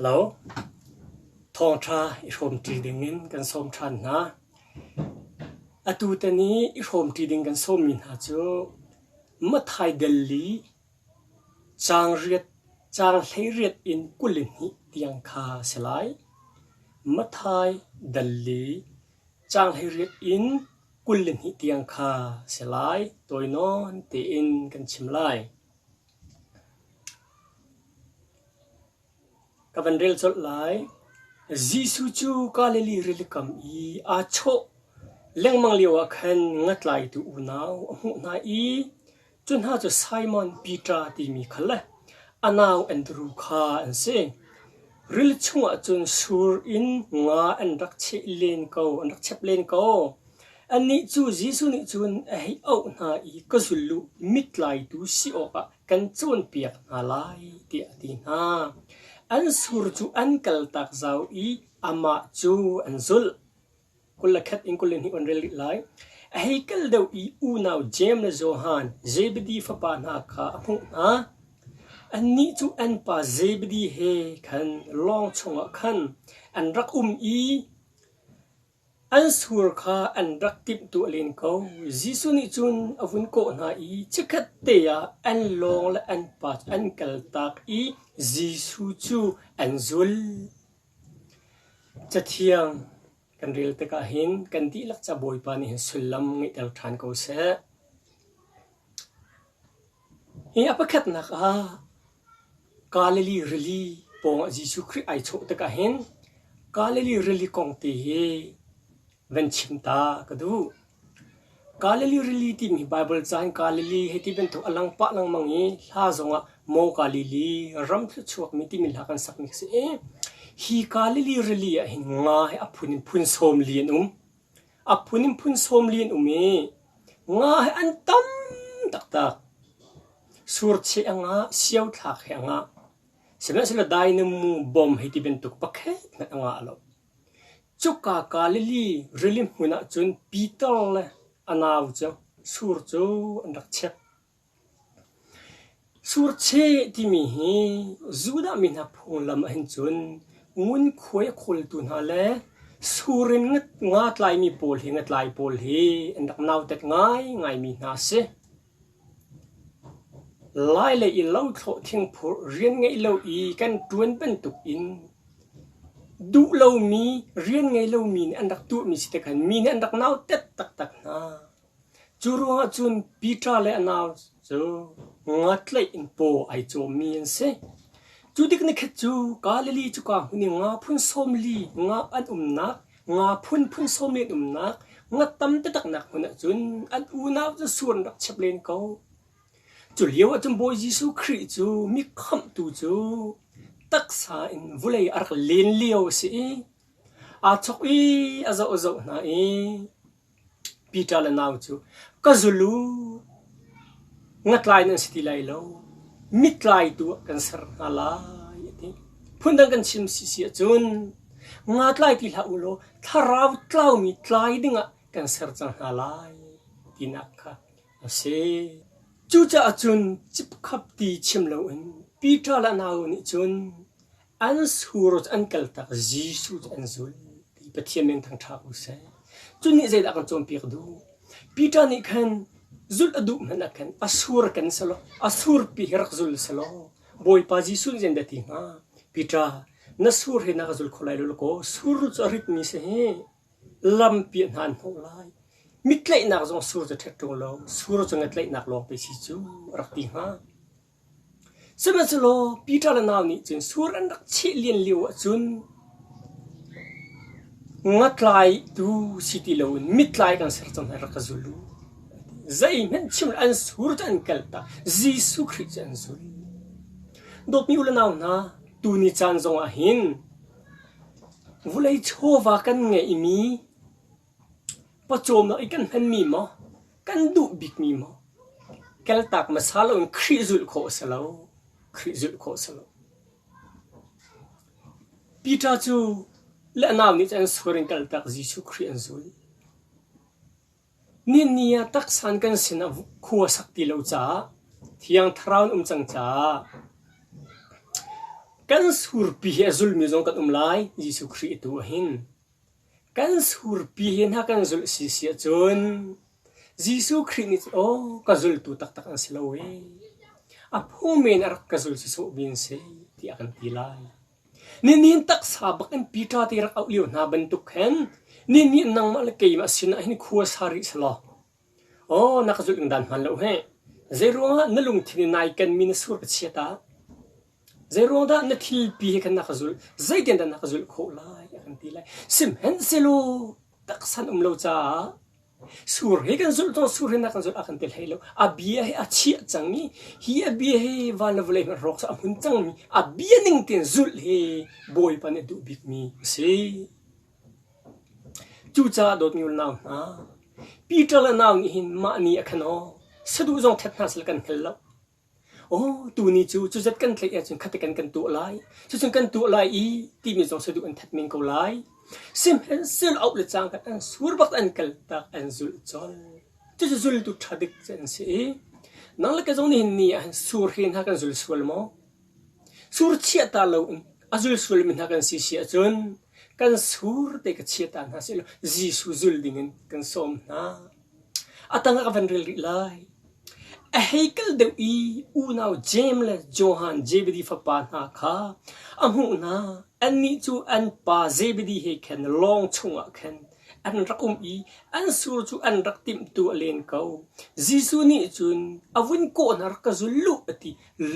Hello. Thawngṭha i hrawmṭi dingin kan sawm ṭhan hna. Atu tan i i hrawmṭi ding kan sawmmi hna cu Mathai Delhi caang riat caang 18 in 22 tiang kha a si lai. Mathai Delhi caang 18 in 22 tiang kha a si lai. Tawi nawn tein kan chim lai. Ka van rel colh lai. Jesuh cu Galilee rilikam i aa chawh lengmang lioah khan ngatlaitu unau a hmuh hna i cu hna cu Simon Peter timi kha le a nau Andru kha an si. Rili chungah cun sur in nga an rak cheh len ko, an rak chep len ko. Annih cu Jesuh nih cun a hei auh hna i ka zul u, mittlaitu si awkah kan cawnpiak hna lai, tiah a ti hna. An sur cu an kaltak zau i amah cu an zulh. 21 in 22 an rel rih lai. A hei kal deuh i unau Jeim le Johan, Zebedi fapa hna kha a hmuh hna. Annih cu an pa Zebedi he khan lawng chungah khan an rak um i An sur kha an rak timhtuah len ko. Jesuh nih cun a vun kawh hna i chikkhatte ah an lawng le an pa cu an kaltak i Jesuh cu an zul. Cathiang kan rel tikah hin kan dihlak ca Bawipa nih hin sullam ngeihter ṭhan ko seh. Hi a pakhatnak ah Galilee rili pawngah Jesuh Khrih ai chawh tikah hin Galilee rili kong te hi van chim ta ka duh. Galilee rili timi Baibal ca in Galilee hei ti bantuk a lang pah lengmang i hla zongah Maw Galilee ram thluachuakmi timi hla kan sakmi a si i hi Galilee rili ah hin nga hi a phun in phun 40 an um. A phun in phun 40 an um i nga hi an tam taktak. Surcheh a ngah, siothlak he a ngah. Sihmanhsehlaw dainamu bom hei ti bantuk pakhat hmanh a ngah lo. Cuka Galilee rili hmun ah cun Peter le a nau cu sur cu an rak chep. Surcheh timi hi Judah mi hna phunglam ahhin cun ngunkhuai a khawltu hna le sur in nga tlaimi pawl hi ngatlai pawl hi an rak nautat ngaingaimi hna a si. Lailei i lothlawh thingphurh rian ngeih lo i kan ṭuan bantuk in duh lomi rian ngei lomi nih an rak tuahmi si tikhan mi nih an rak nautat taktak hna. Cu ruangah cun Peter le a nau cu ngatlaih in paw ai cawmmi an si. Cu tik nikhat cu Galilee cuka hmun i nga phun 40 nga an umnak, nga phunphun 40 an umnak, nga tam taktaknak hmun ah cun an unau cu sur an rak chep len ko. Cu lio ah cun Bawi Jesuh Khrih cu mi khamhtu cu taksa in vawlei a rak len lio a si i aa chok i a zoh a zoh hna i Peter le nau cu ka zul u, ngatlai nan si ti lai lo, mitlai tu ah kan ser hna lai a ti. Phundang kan chim si si ahcun nga tlai ti hlah u law thlarau tlaumi tlai dingah kan ser cang hna lai tinak kha a si. Cucaah cun cipkhap ti chim loin Peter le a nau nih cun An sur cu an kaltak, Jesuh cu an zul ti Pathian min thangṭha ko seh. Cu nih zeidah kan cawnpiak duh? Peter nih khan zulh a duh hmanh ah khan a sur kan selaw, a surpi hi rak zul selaw, Bawipa Jesuh nih zeidah ti hnga? Peter, na sur hi na ka zul kho lai lo kaw, sur cu a ritmi si hi. Lampi ah hna an hnawh lai. Mitlaihnak zong sur cu ṭhet ṭung lo, sur cu ngatlaihnak lawng pei si cu, a rak ti hnga. Sihmanhsehlaw Peter le nau nih cun sur an rak cheh len lio ahcun ngatlaitu si ti loin mitlai kan ser cang hna rak ka zul u. Zeihmanh chim lo an sur cu an kaltak Jesuh Khrih cu an zul. Dawtmi u le nau hna, tuni caan zongah hin vulei chawva kan ngeihmi Pawcawmnak i kan hmanmi maw, kan duh bikmi maw, kaltak hmasa loin Khrih zulh khawh a si lo. Khrih zulh khawh a si lo. Peter cu le a nau nih cun an sur in kaltak Jesuh Khrih an zul. Nihin ni ah taksa in kan sinah khua sak ti lo caah Thiang Thlarau in um cang caah. Kan surpi hi a zulmi zong kan um lai Jesuh Khrih tu ahhin. Kan surpi hi hna kan zulh si si ahcun Jesuh Khrih nih cun aw ka zultu taktak an si lo ee. A phu men a rak ka zul sawsawh mi an si tiah a kan ti lai. Ninin taksa bak in Peter te rak auh lio hna bantuk khan ninin nangmah le keimah sinah hin khua sa rih selaw Aw na ka zulh ning dan hmaan lo heh. Zeiruangah na lungthin in nai kenmi na sur ka chiat ah? Zeiruang dah na thilpi he khan na ka zulh? Zeitin dah na ka zulh khawh lai? A kan ti lai. Sihmanhsehlaw taksan um lo caah sur he kan zulh cang sur he na kan zulh a kan ti hlei lo. A bia he a chiah cang i hi a bia hi van le vawlei hmanh rawk a hmun cangmi a bia ning tein zulh hi Bawipa nih a duh bikmi a si. Cucaah dawtmi unau hna, Peter le nau nih hin mah ni a khan aw saduh zong that hna seh kan hngal lo. Aw tuni cu cuzat kan tlaih ahcun khati kan kan tuah lai, cucun kan tuah lai i timi zong saduh an that men ko lai. Sihmanhsehlaw auh le cangka an sur bak an kaltak an zulh colh. Cucu zultu ṭha bik cu an si i nang le ka zong nihin ni ah hin sur hi hna kan zul sual maw? Sur chiah ta loin a zul sualmi hna kan si si ahcun kan sur te ka chia ta hna sehlaw Jesuh zul dingin kan sawm hna. A tangah ka van rel rih lai. A hei kal deuh i unau Jeim le Johan Zebedi fapa hna kha a hmuh hna. Annih cu an pa Zebedi he khan lawng chungah khan an rak um i an sur cu an rak timhtuah len ko. Jesuh nih cun a vun kawh hna rak ka zul u a ti.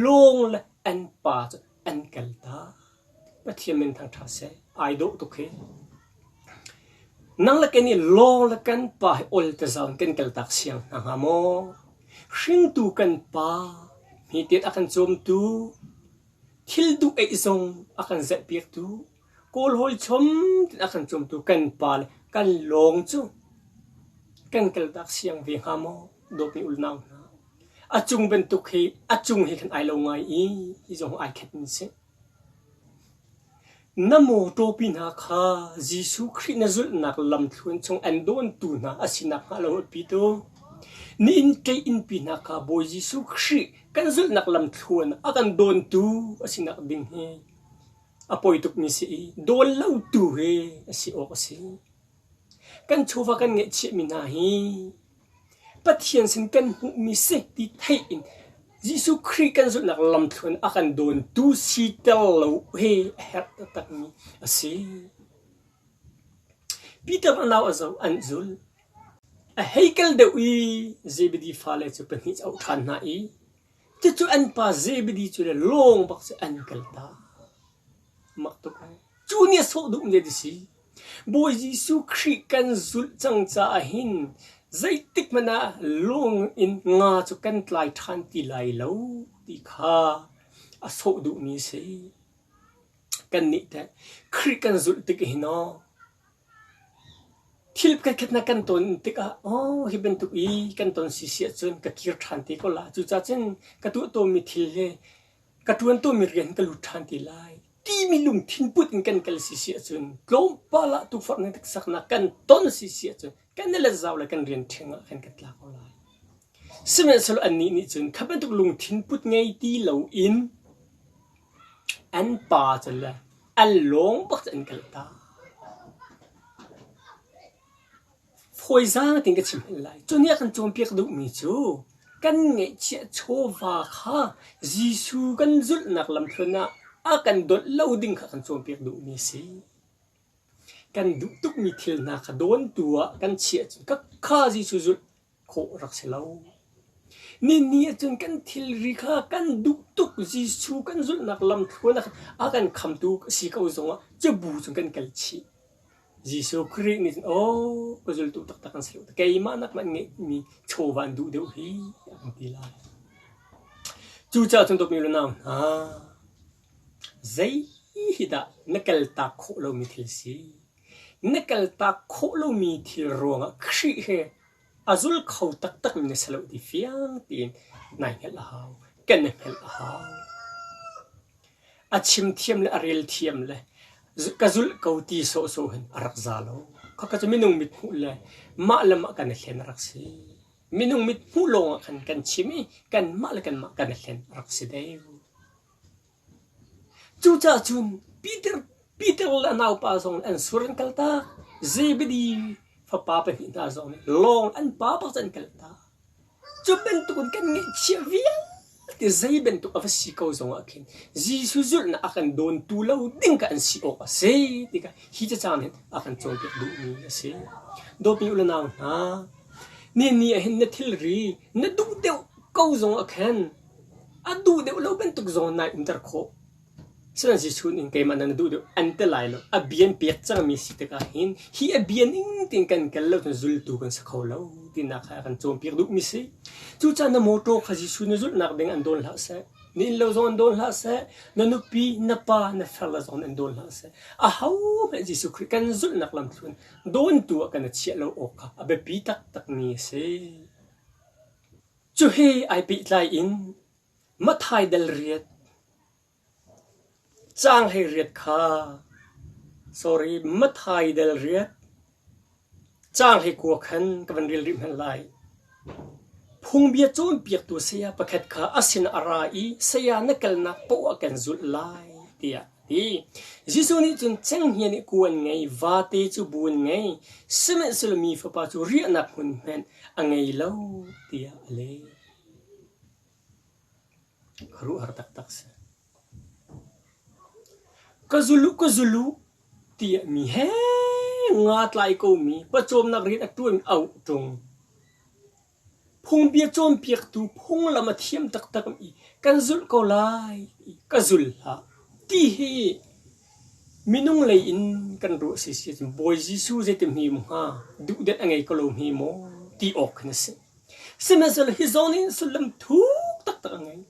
Lawng le an pa cu an kal tak. Pathian min thangṭha seh. Ai dawh tuk hi. Nang le kei nih lawng le kan pa hi ol te zau in kan kaltak siang hna hnga maw? Hringtu kan pa, hmitiat a kan cawmtu, thil duh eih zong a kan zelhpiaktu, Kawl hawi chom tin a kan cawmtu kan pa le kan lawng cu kan kaltak siang ve hnga maw? Dawtmi unau hna. A cung bantuk hi a cung hi khan ai lo ngai i hi zong ai khat mi si. Na mawṭaw pi hna kha Jesuh Khrih na zulhnak lamthluan chung an dawntu hna a si nakhnga lo a pi tu. Na inn ṭei innpi hna kha Bawi Jesuh Khrih kan zulhnak lamthluan a kan dawntu a si nak ding hi a poi tukmi si i dawn lotu hi a si awk a si. Kan chawva kan ngeihchiahmi hna hi Pathian sin kan hmuhmi si ti theih in Jesuh Khrih kan zulhnak lamthluan a kan dawntu siter lo hi a herh taktakmi a si. Peter a nau a zoh an zul. A hei kal deuh i Zebedi fale cu pahnih a auh ṭhan hna i cucu an pa Zebedi cu le lawng bak cu an kaltak. Mak tuk ai. Cu nih a sawh duhmi a si. Bawi Jesuh Khrih kan zulh cang caah hin zeitik hmanh ah lung in nga cu kan tlai ṭhan ti lai lo ti kha a sawh duhmi a si. Kannih teh Khrih kan zulh tik hin aw thil pakhatkhat na kan ton tikah aw hi bantuk i kan ton si si ahcun ka kir ṭhan te ko la. Cucaah cun ka tuah tawnmi thil hi ka ṭuan tawnmi rian ka lut ṭhan ti lai timi lungthin put in kan kal si si ahcun tlawmpal ah tukforhnak hneksaknak kan ton si si ahcun kan i let zau le kan rian ṭhing ah khan kan tla ko lai. Sihmanhsehlaw annih nih cun kha bantuk lungthin put ngei ti loin an pa cu le an lawng bak cu an kaltak. Fawizaang tein ka chim hmanh lai. Cu nih a kan cawnpiak duhmi cu kan ngeihchiah chawva kha Jesuh kan zulhnak lamthluan ah a kan dawt lo ding kha a kan cawnpiak duhmi a si. Kan duh tukmi thil hna kha dawntu ah kan chiah cun khakha Jesuh zulh khawh rak si lo. Nini ahcun kan thilri kha kan duh tuk Jesuh kan zulhnak lamthluan ah a kan khamtu a si ko zongah cabu cun kan kal chih. Jesuh Khrih nih cun aw ka zultu taktak an si lo keimah nak man ngeihmi chawva an duh deuh hi a kan ti lai. Cucaah cun dawtmi le nau hna zei hi dah na kaltak khawh lomi thil si? Na kaltak khawh lomi thil ruangah Khrih he a zul kho taktakmi na si lo ti fiang tein nai hngalh a hau, kan i hngalh a hau. A chim thiam le a rel thiam le ka zulh ko ti sawhsawh hin a rak za lo. Khaka cu minung mithmuh le mah le mah kan i hlen a rak si. Minung mithmuh lawng ah khan kan chim i kanmah le kanmah kan i hlen a rak si deuh. Cucaah cun Peter Peter le a naupa zong an sur an kaltak. Zebedi fapa pahnih hna zong nih lawng an pa bak cu an kaltak. Cu bantukin kan ngeihchiah vialte zei bantuk a va si ko zongah khin Jesuh zulhnak a kan dawntu lo ding kha an si awk a si ti kha hi cacang nih a kan cawnpiak duhmi a si. Dawtmi u le nau hna, ni ni ah hin na thilri na duh deuh ko zongah khan a duh deuh lo bantuk zong nai umter khawh. Sihmanhsehlaw Jesuh nih keimah na duh deuh an ti lai lo. A bia an pek cangmi si tikah hin hi a bia ning tein kan kal lo cun zultu kan si kho lo tinak kha a kan cawnpiak duhmi si. Cucaah na mawṭaw kha Jesuh na zulhnak ding an dawn hlah seh. Na innlo zong an dawn hlah seh. Na nupi, na pa, na farle zong an dawn hlah seh. Ahohmanh Jesuh Khrih kan zulhnak lamthluan dawntu ah kan i chiah lo awk kha a biapi taktakmi a si. Cu he ai pehtlai in Matthai dal riat caang hlei riat kha sorry Matthai dal riat caang hlei kua khan ka van rel rih hmanh lai. Phungbia cawnpiaktu saya pakhat kha a sinah a ra i saya na kalnak paoh ah kan zulh lai tiah a ti. Jesuh nih cun cenghngia nih ku an ngei, vate cu bu an ngei, sihmanhsehlaw mi fapa cu riahnak hmun hmanh a ngei lo tiah a leh. Khuaruahhar taktak si. Ka zul u, ka zul u tiah mi he nga tlai komi pawcawmnak rian a ṭuan auh ṭung. Phungbia cawnpiaktu phunglam a thiam taktak i kan zulh ko lai i ka zul hlah ti hi minung lei in kan ruah si si ahcun Bawi Jesuh zeitin hme maw hnga duhdet a ngei ko lo hme maw ti awk khin a si. Sihmanhsehlaw hi zawn in sullam thuk taktak a ngei.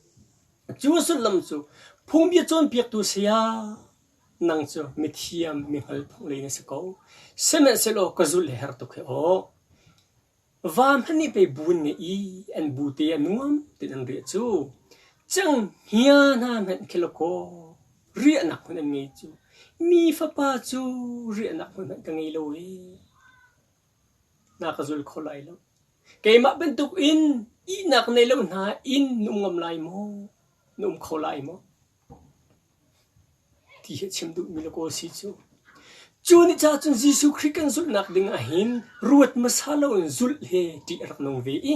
Cu sullam cu phungbia cawnpiaktu saya nang cu mithiam mihngal phung lei na si ko. Sihmanhsehlaw ka zulh le her tuk hi aw. Va hmanh nih pei bu an ngeih i an bu te a nuam tiin an riah cu. Cenghngia hna hmanh khi law kaw riahnak hmun an ngei cu. Mi fapa cu riahnak hmun hmanh ka ngei lo ee. Na ka zul kho lai lo. Keimah bantuk in ihnak nei lo hna inn na um ngam lai maw? Na um kho lai maw? Ti hi a chim duhmi le kawl si cu. Cu ni ca cun Jesuh Khrih kan zulhnak ding ah hin ruat hmasa loin zulh he ṭih a rak nung ve i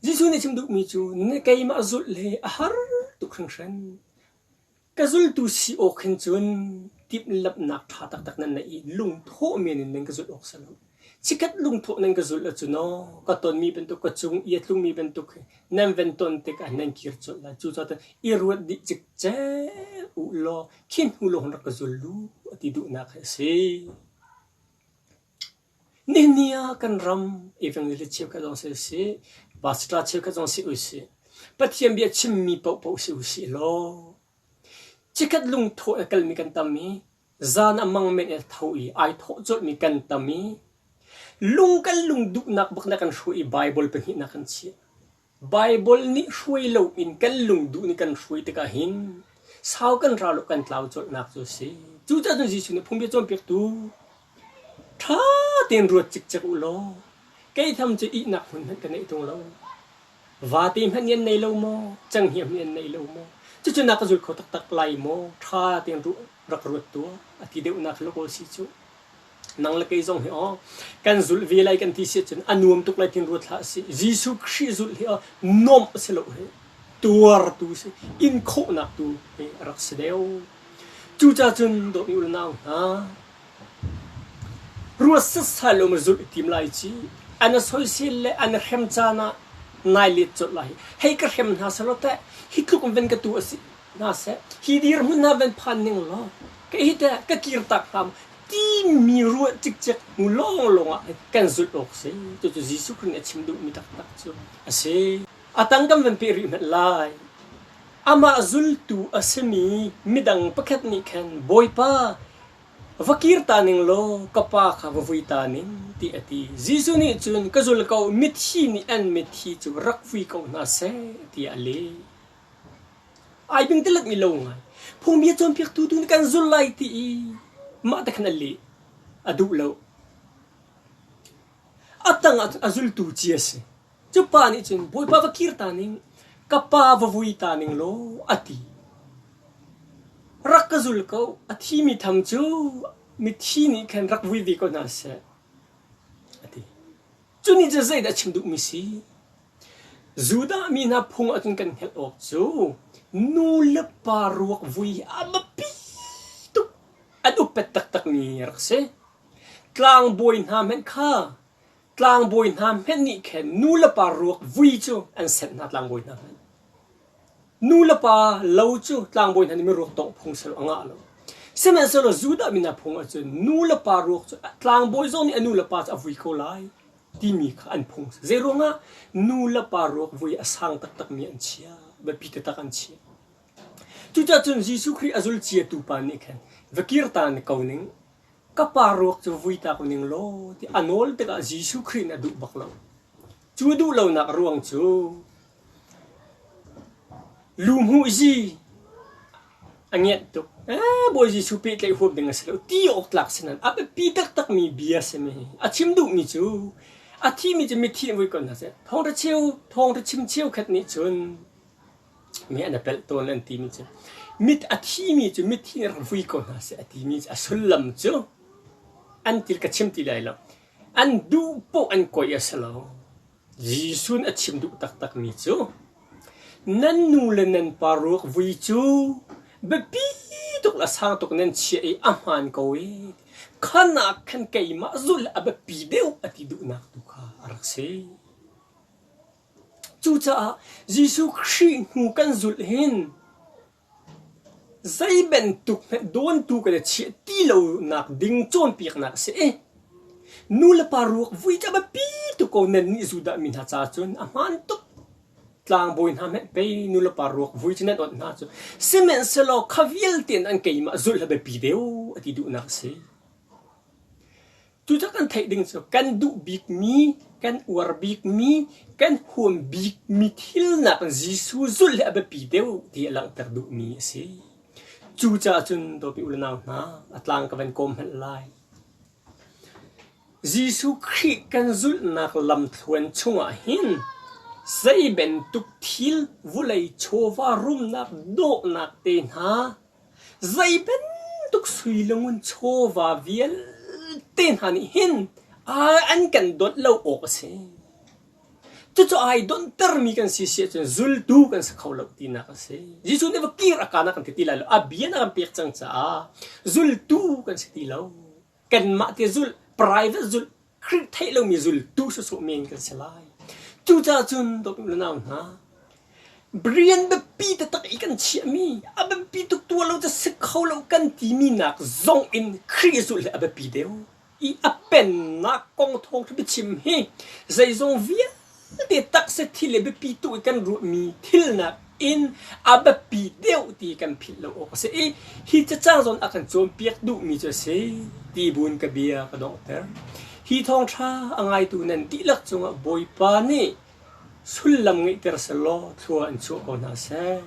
Jesuh nih chim duhmi cu keimah zulh he a har tuk hringhran. Ka zultu si awk hin cun timhlamhnak ṭha taktak nan neih i lungthawh men in nan ka zulh awk si lo. Chikkhat lungthawh nan ka zulh ahcun aw ka tonmi bantuk ka cung i a tlungmi bantuk hi nan van ton tikah nan kir colh lai. Cucaah i ruat dih cikcek u law khi hnu lawng rak ka zul u a ti duhnak hi a si. Nihin ni ah kan ram evangelist cheukhat zong si usih, pastor cheukhat zong si usih, Pathian bia chimmi paohpaoh si usih law chikkhat lungthawh a kalmi kan tam i zan a mang men in a tho i ai thawh colhmi kan tam i lung kan lung duhnak bak na kan hruai i Bible pahnihnak kan chiah. Baibal nih hruai loin kan lungduh nih kan hruai tikah hin sau kan ra lo kan tlau colhnak cu a si. Cucaah cun Jesuh nih phungbia cawnpiaktu ṭha tein ruat cikcek u law kei tham cu ihnak hmun hmanh ka neih ṭung lo. Vate hmanh nih an nei lo maw? Cenghngia hmanh nih an nei lo maw? Cucu na ka zul kho taktak lai maw? Ṭha tein rak ruat tuah a ti deuhnak hi kawl si cu. Nang le kei zong hi aw kan zulh ve lai kan ti si ahcun a nuam tuk lai tin ruat hlah sih. Jesuh Khrih zulh hi aw nuamh a si lo hi tuartu si in khawhnak tu hi a rak si deuh. Cucaah cun dawtmi u le nau hna ruat satsai lo ma zulh i tim lai ci an a soisel le an a hrem caan ah nai let colh lai. Hei ka hrem hna selaw teh hi tluk in van ka tu a si hna seh hi dirhmun hna van phan ning law kei hi teh ka kir tak hnga maw timi ruah cikcek hnu lawnglawng ah kan zulh awk si. Cucu Jesuh Khrih nih a chim duhmi taktak cu a si. A tang kan van peh rih hmanh lai. Amah zultu a simi midang pakhat nih khan Bawipa va kir ta ning law ka pa kha va vui ta ning ti a ti. Jesuh nih cun ka zul ko mithi nih an mithi cu rak vui ko hna seh tiah a leh. Ai bingtalet mi lo ngai. Phungbia cawnpiaktu tu nih kan zul lai ti i mah te khan a leh. A duh lo. A tang ah cun a zultu cia si. Cu pa nih cun Bawipa va kir ta ning, ka pa va vui ta ning law a ti. Rak ka zul ko, a thimi tham cu mithi nih khan rak vui ve ko hna seh, a ti. Cu nih cun zeidah a chim duhmi si? Judah mi hna phung ahcun kan hngalh awk cu nu le pa ruak vui hi a biapi tuk. An upat taktakmi a rak si. Tlangbawi hna hmanh kha tlangbawi hna hmanh nih khan nu le pa ruak vui cu an senh hna tlangbawi hna hmanh. Nu le pa lo cu tlangbawi hna nih miruak tawngh phung selaw a ngah lo. Sihmanhsehlaw Judah mi hna phung ahcun nu le pa ruak cu tlangbawi zong nih a nu le pa cu a vui ko lai timi kha an phung a si. Zeiruangah nu le pa ruak vui a sang taktakmi an chia, biapi taktak an chia. Cucaah cun Jesuh Khrih a zul ciatu pa nih khan va kir ta ko ning, ka pa ruak cu vui ta ko ning law ti a nawl tikah Jesuh Khrih nih a duh bak lo. Cu duh lonak ruang cu Luhmuhzi a ngenh tuk. Ee, Bawi Jesuh pehtlaih huam ding a si lo. Ti awk tlak si nain a biapi taktakmi bia a simi hi. A chim duhmi cu a thimi cu mithi an vui ko hna seh. Thawngṭha cheu, thawngṭha chim cheukhat nih cun mi an i pelh tawn an timi cu mit a thimi cu mithi nih rak vui ko hna seh a timi cu a sullam cu an til ka chim ti lai lo. An duh poh an koi a si lo. Jesuh nih a chim duh taktakmi cu nan nu le nan pa ruak vui cu biapi tuk le sang tuk nan chiah i a hmaan ko i khan ah khan keimah zulh a biapi deuh a ti duhnak tu kha a rak si. Cucaah Jesuh Khrih hnu kan zulh hin Zei bantuk hmanh dawntu kan i chiah ti lonak ding cawnpiaknak a si i nulepa ruak vui cu a biapi tuk ko nannih Judah mi hna caah cun a hmaan tuk. Tlangbawi hna hmanh pei nulepa ruak vui cu nan onh hna cu. Sihmanhsehlaw kha vialte in an keimah zulh a biapi deuh a ti duhnak a si. Cucu kan theih ding cu kan duh bikmi, kan uar bikmi, kan huam bikmi thil nakin Jesuh zulh hi a biapi deuh ti a langhter duhmi a si. Cucaah cun dawtmi u le nau hna, a tlang ka van kawm hmanh lai. Jesuh Khrih kan zulhnak lamthluan chungah hin zei bantuk thil vulei chawva rumnak dawhnak te hna Zei bantuk sui le ngun chawva vialte hna nih hin an kan donh lo awk a si. Cucu ai donhtermi kan si si ahcun zultu kan si kho lo tinak a si. Jesuh nih va kir a kaan a kan ti ti lai lo. A bia a kan pek cang caah zultu kan si ti lo. Kanmah te zulh, private zulh, Khrih theih lomi zultu sawsawh men kan si lai. Cucaah cun dawtmi u le nau hna, rian biapi taktak i kan chiahmi, a biapi tuk tuah lo cu si kho lo kan timi nak zong in Khrih zulh hi a biapi deuh i a pennak kong thawngṭha biachim hi zeizong vialte taksa thil le biapi tuk i kan ruahmi thil nakin a biapi deuh ti kan philh lo awk a si i hi cacang zawn a kan cawnpiak duhmi cu a si ti buin ka bia ka donghter. Hi thawngṭha a ngaitu nan dihlak cungah Bawipa nih sullam ngeihter sehlaw thlua in chuah ko hna seh.